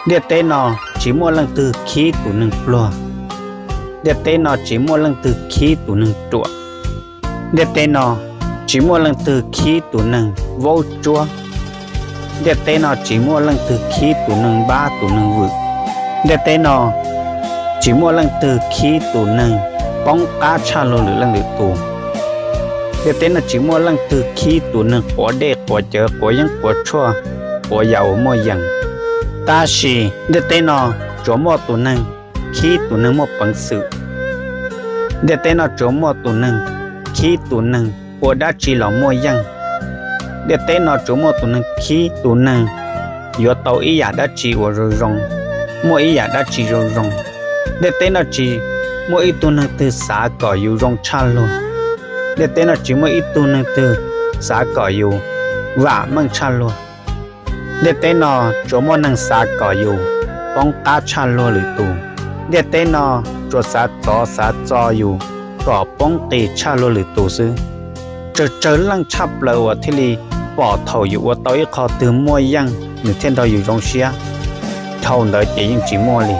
Ntiaj teb no tsis muaj leej twg khib tus neeg pluag. Ntiaj teb no tsis muaj leej twg khib tus neeg ruam. Ntiaj teb no tsis muaj leej twg khib tus neeg vaub tsuab. Ntiaj teb no tsis muaj leej twg khib tus neeg npab tus neeg vwm. Ntiaj teb no tsis muaj leej twg khib tus neeg poob qab tshaj luag lwm leej lwm tus. Ntiaj teb no tsis muaj leej twg khib tus neeg quav dej quav cawv quav yeeb quav tshuaj quav yam uas muaj yees. Tab sis ntiaj teb no tsuas muaj tus neeg khib tus neeg muaj peev xwm. Ntiaj teb no tsuas muaj tus neeg khib tus neeg ua dab tsi los muaj yeej. Ntiaj teb no tsuas muaj tus neeg khib tus neeg yuav tau ib yam dab tsi uas zoo zoo, muaj ib yam dab tsi zoo zoo. Ntiaj teb no tsis muaj ib tug neeg twg xav kom yus zoo tshaj luag. Ntiaj teb no tsis muaj ib tug neeg twg xav kom yus vam meej tshaj luag. Ntiaj teb no tsuas muaj neeg xav kom yus poob qab tshaj luag lwm tus. Ntiaj teb no tsuas xav txov xav txo yus kom poob qis tshaj luag lwm tus xwb. Tsawg tsawg leej tshaj plaws uas thiaj li pom thaum yus ua tau ib qho twg muaj yeej nws thiaj nrog yus zoo siab, dhau ntawd ces yeej tsis muaj li.